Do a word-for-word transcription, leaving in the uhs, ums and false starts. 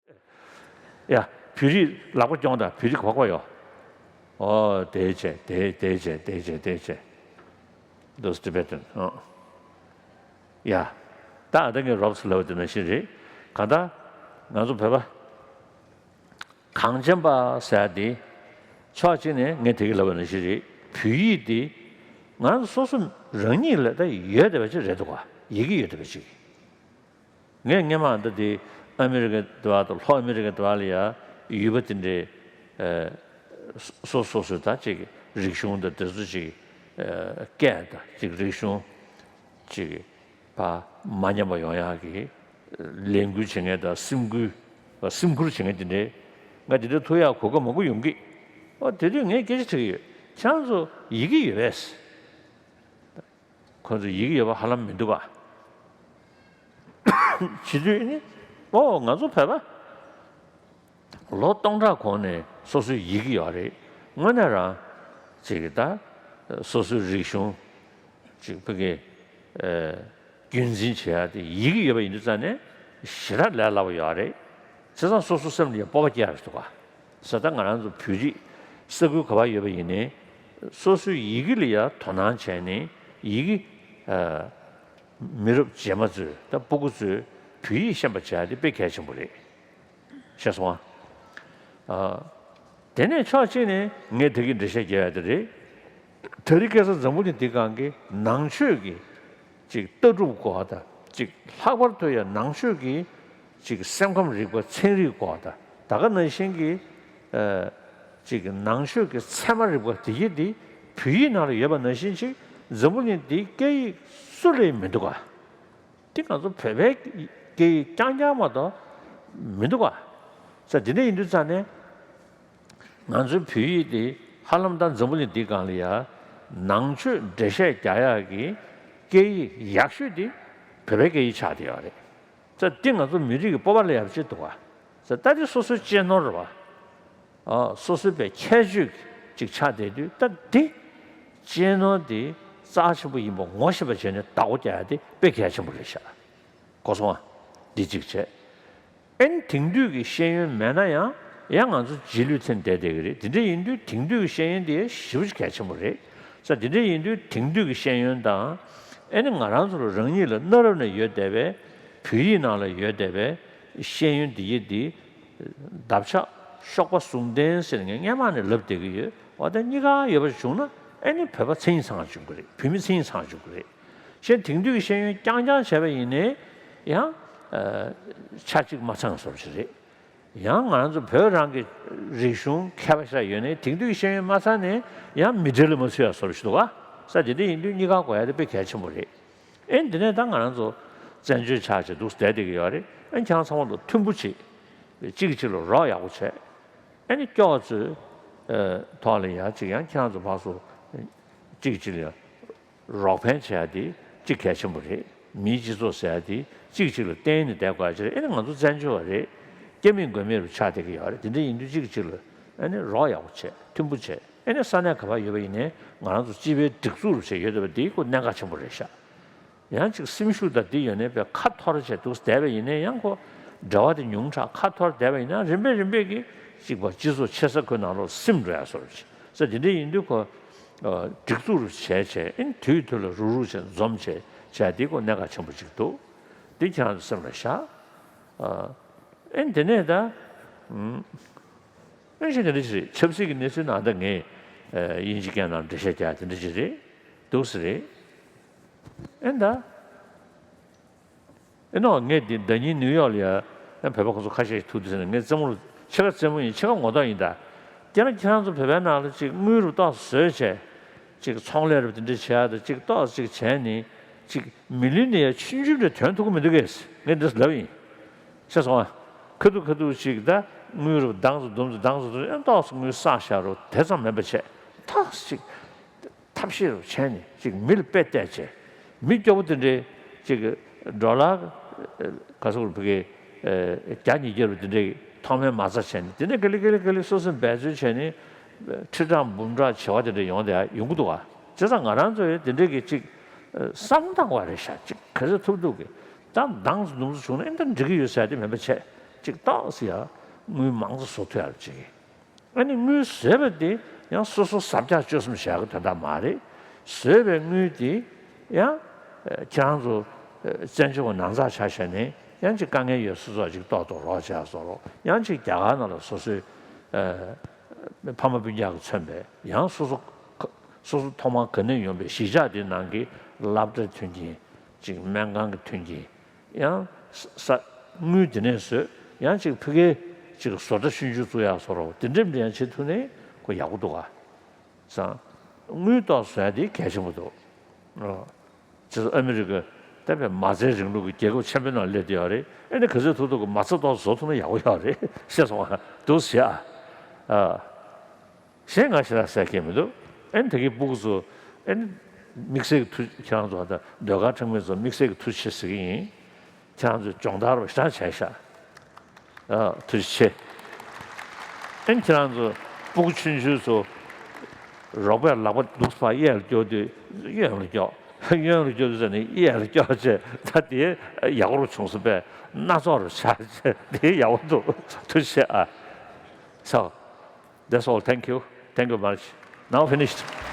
ཡ། བོད་རིགས་ལག་པ་རྐྱོང་དང་བོད་རིགས་བག་པ་ཡོ། ཨོ་དེ་བྱས་དེ་དེ་བྱས་དེ་བྱས་དེ་བྱས། Those Tibetan. ཨོ། ཡ། ད་ཨ་ད་ངས་རོབ་སི་ལབ་པ་དེ་ནང་བཞིན་རེད། གང་ལྟར་ང་ཚོ་བོད་པ་གངས་ཅན་པ་ཟེར་ཡ་དེ་ཕྱོགས་གཅིག་ནས་ངས་དེ་གི་ལབ་པ་ནང་བཞིན་རེད། བོད་ཡིག་དེ་ང་ཚོ་སོ་སོ་རང་ཉིད་ལ་ད་ཡོད་བསྡད་པ་ཅིག་རེད་འདུག་ག་ཡི་གེ་ཡོད་བསྡད་པ་ཅིག་ངས་སྔོན་མ་ད་དེ་ཨ་མི་རི་ཀ་དེ་བ་དང་ལྷོ་ཨ་མི་རི་ཀ་དེ་བ་ལ་ཡ་ཡུལ་པ་དེ་འདྲའི་ཨ་སོ་སོ་སོ་སོའི་ད་ཅིག་རིག་གཞུང་དང་དེ་ཚོ་ཅིག་ཨ་སྐད་དང་ཅིག་རིག་གཞུང་ཅིག་ཕར་མ་ཉམས་པ་ཡོང་ཡག་གི་ལས་འགུལ་བྱེད་མཁན་དང་སེམས་འགུལ་སེམས་ཁུར་བྱེད་མཁན་དེ་འདྲའི་ང་དེ་འདྲ་ཐུག་ཡག་གོ་སྐབས་མང་པོ་ཡོང་གི། ཨོ་དེ་དུས་ངས་སྐད་ཆ་དྲིས་ཀྱི་ཡོད། ཁྱེད་རང་ཚོ་ཡི་གེ་ཡོད་པས། ཁོ་ཚོ་ཡི་གེ་ཡོད་པ་ཧ་ལམ་མི་འདུག་ག་བྱེད་དུས་ནི། ཨོ་ང་ཚོ་བོད་པ་ལོ་སྟོང་ཕྲག་གོང་ནས་སོ་སོའི་ཡི་གེ་ཡོད་རེད། དངོས་གནས་རང་ཅིག་ད་སོ་སོའི་རིག་གཞུང་ཅིག་ཕ་གི་ཨ་རྒྱུན་འཛིན་བྱེད་ཡ་དེ་ཡི་གེ་ཡོད་པ་ཡིན་དུས་ཙང་ནས་ཞེ་དྲག་ལས་སླ་པོ་ཡོད་རེད། བྱས་ཙང་སོ་སོ་སེམས་ལ་ཡང་སྤོབས་པ་སྐྱེ་ཡ་རེད་འདུག་ག་ས་ད་ང་རང་ཚོ་བོད་རིགས་ས་ཁུལ་ག་པར་ཡོད་པ་ཡིན་ནའི་སོ་སོའི་ཡི་གེ་ལ་ཡང་དོ་སྣང་བྱས་ནས་ཡི་གེ་ཨ་མི་རབས་རྗེས་མ་ཚོས་ད་སྤུ་གུ་ཚོས་བོད་ཡིག་ཤེས་པ་བྱ་ཡ་དེ་དཔེ་གལ་ཆེན་པོ་རེད། ཤེས་སོང་ཨ། ཨ། དེ་ནས་ཕྱོགས་གཅིག་ནས་ངས་དེ་གི་འགྲེལ་བཤད་རྒྱག་ཡ་དེ་རེད། དེ་རིང་ཁ་སང་འཛམ་བུ་གླིང་འདི་སྒང་གི་ནང་ཆོས་ཀྱི་ཅིག་ལྟ་གྲུབ་སྐོར་དང་ཅིག་ལྷག་པར་དུ་ཡང་ནང་ཆོས་ཀྱི་ཅིག་སེམས་ཁམས་རིག་པ་ཚན་རིག་སྐོར་དང་ད་ག་ནང་བཞིན་གྱི་ཨ་ཅིག་ནང་ཆོས་ཀྱི་ཚད་མ་རིག་པ་དེ་གི་དེ་བོད་ཡིག་ནང་ལ་ཡོད་པ་ནང་བཞིན་ཅིག་འཛམ་བུ་གླིང་འདིའི་སྐད་ཡིག་སུ་ལ་ཡང་མི་འདུག་ག་འདི་ང་ཚོ་བོད་པའི་སྐད་ཡིག་རྐྱང་རྐྱང་མ་གཏོགས་མི་འདུག་ག་ས་འདི་འདྲ་ཡིན་དུས་ཙང་ནས་ང་ཚོའི་བོད་ཡིག་འདི་ཧ་ལམ་ད་འཛམ་བུ་གླིང་འདིའི་སྒང་ལ་ཡ་ནང་ཆོས་འགྲེལ་བཤད་རྒྱག་ཡག་གི་སྐད་ཡིག་ཡག་ཤོས་འདི་བོད་པའི་སྐད་ཡིག་ཆགས་བསྡད་ཡོད་རེད། ས་འདི་ང་ཚོ་མི་རིགས་ཀྱི་སྤོབས་པ་ལ་ཡག་པོ་ཅིག་འདུག་ག་ས་ད་འདི་སོ་སོའི་གཅེས་ནོར་རེད་བ། ཨ། སོ་སོའི་པའི་ཁྱད་ཆོས་ཅིག་ཆགས་བསྡད་དུས་ད་འདི་གཅེས་ནོར་འདི་རྩ་ཆེན་པོ་ཡིན་པ་ངོ་ཤེས་པ་བྱས་ནས་བདག་པོ་རྒྱག་ཡ་དེ་དཔེ་གལ་ཆེན་པོ་རེད་ཤག་གོ་སོང་ཨ། འདི་གཅིག་བྱས། ཨ་ནི་དེང་དུས་ཀྱི་ཤེས་ཡོན་མེད་ན་ཡང་ཡང་ང་ཚོ་རྗེས་ལུས་ཐོན་བསྡད་བསྡད་ཀྱི་རེད། དེ་འདྲ་ཡིན་དུས་དེང་དུས་ཀྱི་ཤེས་ཡོན་དེ་ཞེ་པོ་ཅིག་གལ་ཆེན་པོ་རེད། ས་དེ་འདྲ་ཡིན་དུས་དེང་དུས་ཀྱི་ཤེས་ཡོན་དང་ཨ་ནི་ང་རང་ཚོ་ལ་རང་ཉིད་ལ་གནའ་རབས་ནས་ཡོད་བསྡད་པའི་བོད་ཡིག་ནང་ལ་ཡོད་བསྡད་པའི་ཤེས་ཡོན་འདི་ཡི་འདི། འདབ་ཆགས་གཤོག་པ་ཟུང་ལྡན་ཟེར་ངས་སྔན་མ་ནས་ལབ་བསྡད་ཀྱི་ཡོད། འོ་ད་གཉིས་ཀ་ཡོད་པ་བྱུང་ན་ཨ་ནི་བོད་པ་མཚན་ཉིད་ཚང་བ་བྱུང་གི་རེད། བོད་མི་མཚན་ཉིད་ཚང་བ་བྱུང་གི་རེད། གཞན་དེང་དུས་ཀྱི་ཤེས་ཡོན་རྐྱང་རྐྱང་བྱས་པ་ཡིན་ནའི་ཡང་ཨ་ཆ་གཅིག་མ་ཚང་བཟོ་འདྲ་ཞིག་རེད། ཡང་ང་རང་ཚོ་བོད་རང་གི་རིག་གཞུང་མཁས་པ་ཞིག་ཡོད་ནའི་དེང་དུས་ཀྱི་ཤེས་ཡོན་མ་ཚང་ནའི་ཡང་མི་གྲལ་ལ་མ་ཚུད་ཡ་བཟོ་འདྲ་ཞིག་འདུག་ག་ས་དེ་འདྲ་ཡིན་དུས་གཉིས་ཀ་དགོས་ཡ་དེ་དཔེ་གལ་ཆེན་པོ་རེད། ཨེ་འདི་ནས་ད་ང་རང་ཚོ་བཙན་བྱོལ་ཆགས་བྱས་འདུག་བསྡད་བསྡད་ཀྱི་ཡོད་རེད། ཨེ་ཁྱེད་རང་ཚང་མ་ལ་མཐུན་པོ་བྱེད། གཅིག་གིས་གཅིག་ལ་རོགས་ཡག་པོ་བྱས། ཨེ་ནི་སྐྱོ་བ་ཚོའི་ཨ་ཐོག་ལ་ཡང་གཅིག་ཡང་ཁྱེད་རང་ཚོ་ཕར་ཚུར་གཅིག་གིས་གཅིག་ལ་རོགས་ཕན་བྱེད་ཡ་དེ་གཅིག་གལ་ཆེན་པོ་རེད། མིའི་སྤྱི་ཚོགས་ཟེར་ཡ་དེ་གཅིག་གིས་གཅིག་ལ་བརྟེན་ནས་བསྡད་དགོས་ཡ་ཅིག་རེད། ཨེ་ནི་ང་ཚོ་བཙན་བྱོལ་བ་རེད། སྐྱ་མིན་མགོན་མིན་རུ་ཆགས་བསྡད་ཀྱི་ཡོད་རེད། དེ་འདྲ་ཡིན་དུས་གཅིག་གིས་གཅིག་ལ་ཨེ་ནི་རོགས་ཡག་པོ་བྱས་མཐུན་པོ་བྱས། ཨེ་ནི་ས་གནས་ག་པར་ཡོད་པ་ཡིན་ནའི་ང་རང་ཚོ་སྤྱི་པའི་སྒྲིག་འཛུགས་རུ་བྱས་ཡོད་བསྡད་པ་འདི་ཁོ་གནད་འགག་ཆེན་པོ་རེད་ཤག་ཡང་ཅིག་སེམས་ཤུགས་དང་འདི་ཡོད་ནའི་པའི་ཁ་འཐོར་བྱས་འདུག་བསྡད་པ་ཡིན་ནའི་ཡང་ཁོ་འབྲེལ་བ་དེ་ཉུང་དྲགས་ཁ་འཐོར་བསྡད་པ་ཡིན་ན་རིམ་པས་རིམ་པས་ཀྱིས་གཅིག་པ་སྤྱི་ཚོགས་ཆེ་ས་ཁོའི་ནང་ལོགས་སིམ་འགྲོ་ཡ་བཟོ་འདྲ་ཅིག་ས་དེ་འདྲ་ཡིན་དུས་ཁོ་ཨ་སྒྲིག་འཛུགས་རུ་བྱས་བྱས་ཨེ་དུས་དུས་ལ་རུག་རུག་བྱས་འཛོམས་བྱས་བྱས་འདི་ཁོ་གནད་འགག་ཆེན་པོ་ཅིག་འདུག་འདི་ཁྱེད་རང་ཚོ་སེམས་ལ་བཞག་ཨ་ཨེ་འདི་ནས་ད་ཨུམ། ཨེ་ཤེས་དེ་འདྲ་ཞིག་རེད། ཆབ་སྲིད་ཀྱི་གནས་ཚུལ་ནང་ད་ངས་ཨ་དབྱིན་ཇི་སྐད་ནང་འགྲེལ་བཤད་རྒྱག་དེ་འདྲ་ཞིག་རེད། འདུག་སེ་རེད། ཨེ་ད། ཨེ་ནོ་ངས་འདི་ཟླ་ཉིན་ནིའུ་ཡོག་ལ་ཡ་ཨེ་བོད་པ་ཁོ་ཚོ་ཁ་ཤས་ཤིག་ཐུག་དུས་ཟེར་ནས་ངས་རྩེད་མོ་ལ་ཕྱེད་ཀ་རྩེད་མོ་ཡིན་ཕྱེད་ཀ་ངོ་ཐོག་ཡིན་ད། ཁྱེད་རང་ཁྱེད་རང་ཚོ་བོད་པའི་ནང་ལ་ཅིག་དངུལ་རུ་ཏོག་བཟོས་བྱས། ཅིག་ཚོང་ལས་རུ་དེ་འདྲ་བྱས་ད་ཅིག་ཏོག་ཅིག་བྱས་ནས་ཅིག་མི་ལུས་ནས་ཡ་ཆུང་ཆུང་འདྲ་ཐོན་ཐུབ་ཀྱི་མི་འདུག་གས་ངས་འདི་ལབ་ཡིན། ཤེས་སོང་ཨ། ཁ་ཐུག་ཁ་ཐུག་ཅིག་ད་དངུལ་རུ་མདངས་སུ་འདུམ་སུ་མདངས་སུ་འདུམ་ཨེ་ཏོག་སུ་དངུལ་བསགས་བཞག་རུ་དེ་ཙམ་མིན་པ་བྱས་ཏོག་ཅིག་ཐབས་ཤེས་རུ་བྱས་ནས་ཅིག་མི་ལ་དཔེ་བལྟས་བྱས། མི་སྐྱོ་པོ་དེ་འདྲའི་ཅིག་ཌོ་ལར་ག་ཚོད་བུ་གི་བརྒྱ་ཉིས་བརྒྱ་རུ་དེ་འདྲའི་ཐོག་མའི་མ་རྩ་བྱས་ནས་དེ་ནས་ག་ལེ་ག་ལེ་ག་ལེ་སོ་སོས་འབད་རྩོལ་བྱས་ནས་ཁྲི་ཕྲག་འབུམ་ཕྲག་བྱེ་བ་དེ་འདྲ་ཡོང་དེ་ཡོང་གི་འདུག་ག་བྱས་ཙང་ང་རང་ཚོ་ཡང་དེ་འདྲའི་གི་ཅིག་བསམ་བློ་བཏང་དགོས་རེད་ཤག་ཅིག་ག་ཚོད་ཐུབ་ཐུབ་གི་ད་མདངས་སུ་འདུམ་སུ་བྱུང་ན་ཨེ་ད་འགྲིག་གི་ཡོད་ཟེར་དེ་མིན་པ་བྱས། ཅིག་ཏོག་ཙམ་ཡང་དངུལ་མང་ཙམ་བཟོ་ཐུབ་ཡག་ཅིག་ཨ་ནི་དངུལ་བཟོས་པ་དེ་ཡང་སོ་སོ་གཟབ་རྒྱག་སྤྱོད་གསུམ་བྱ་ཡག་གི་དོན་དག་མ་རེད། བཟོས་པའི་དངུལ་དེ་ཡང་ཁྱེད་རང་ཚོ་བཙན་བྱོལ་གྱི་ནང་ཚགས་ཆ་བཞག་ནས་ཡང་ཅིག་དཀའ་ངལ་ཡོད་སོ་སོ་ཅིག་ཏོག་ཏོག་རོགས་བྱས་སོ་རོགས། ཡང་ཅིག་རྒྱ་གར་ནང་ལ་སོ་སོའི་ཕ་མ་སྤུན་ཀྱག་གིས་མཚོན་པའི་ཡང་སོ་སོ་སོ་སོ་ཐོག་མར་ག་ནས་ཡོང་པའི་གཞིས་ཆགས་དེ་ནང་གི་སློབ་གྲྭའི་མཐུན་རྐྱེན་ཅིག་སྨན་ཁང་གི་མཐུན་རྐྱེན། ཡང་ས་ས་དངུལ་དེ་ནས་བཟོས་ཡང་ཅིག་ཕ་གིའི་ཅིག་བཟོ་གྲྭ་ཆུང་ཆུང་བཙུགས་ཡག་བཟོ་རོགས་དེ་འདྲ་འདྲ་ཡང་བྱེད་ཐུབ་ནས་ཁོ་ཡག་པོ་འདུག་ག་ཙང་དངུལ་ཏོག་བཟོ་ཡག་དེ་གལ་ཆེན་པོ་འདུག་ཨོ། ཅེས་སོ་ཨ་མི་རི་ཀ་ད་བས་མ་རྩའི་རིང་ལུགས་ཀྱི་རྒྱལ་ཁབ་ཆེན་པོའི་ནང་སླེབས་བསྡད་ཡོད་རེད། ཨེ་ནི་ག་ཚོད་ཐུབ་ཐུབ་ཀྱི་མ་རྩ་ཏོག་བཟོ་ཐུབ་ན་ཡག་པོ་ཡོད་རེད་ཤེས་སོང་ང་འདུག་ཟེར་ཨ། ཨ། གཞན་ང་ཞེ་དྲག་ཟེར་མཁན་མི་འདུག་ཨེ་ནི་ད་གིན་སྤུ་གུ་ཚོ་ཨེ་ནི་དམིགས་བསལ་གྱི་ཐུགས་ཁྱེད་རང་ཚོ་ད་ཟློས་གར་འཁྲབ་མཁན་ཚོ་དམིགས་བསལ་གྱི་ཐུགས་རྗེ་ཆེ་ཟེར་གྱི་ཡིན། ཁྱེད་རང་ཚོས་སྦྱོང་བརྡར་རོ་ཞེ་དྲག་བྱས་ཤག་ཨ། ཐུགས་རྗེ་ཆེ། ཨེ་ནི་ཁྱེད་རང་ཚོ་སྤུ་གུ་ཆུང་ཆུང་ཚོ་རོགས་པས་ལག་པ་འདུག་སེ་ཕར་གཡས་ལ་སྐྱོར་དུས་གཡོན་ལ་སྐྱོར། གཡོན་ལ་སྐྱོར་དུས་ཟེར་ནས་གཡས་ལ་སྐྱོར་བྱས་ད་དེ་ཡག་པོ་བྱུང་སོང་པས་སྣ་ཚོགས་རུ་ཆགས་བྱས་དེ་ཡག་པོ་འདུག་ཐུགས་རྗེ་ཆེ་ཨ། So, that's all. Thank you. Thank you very much. Now finished.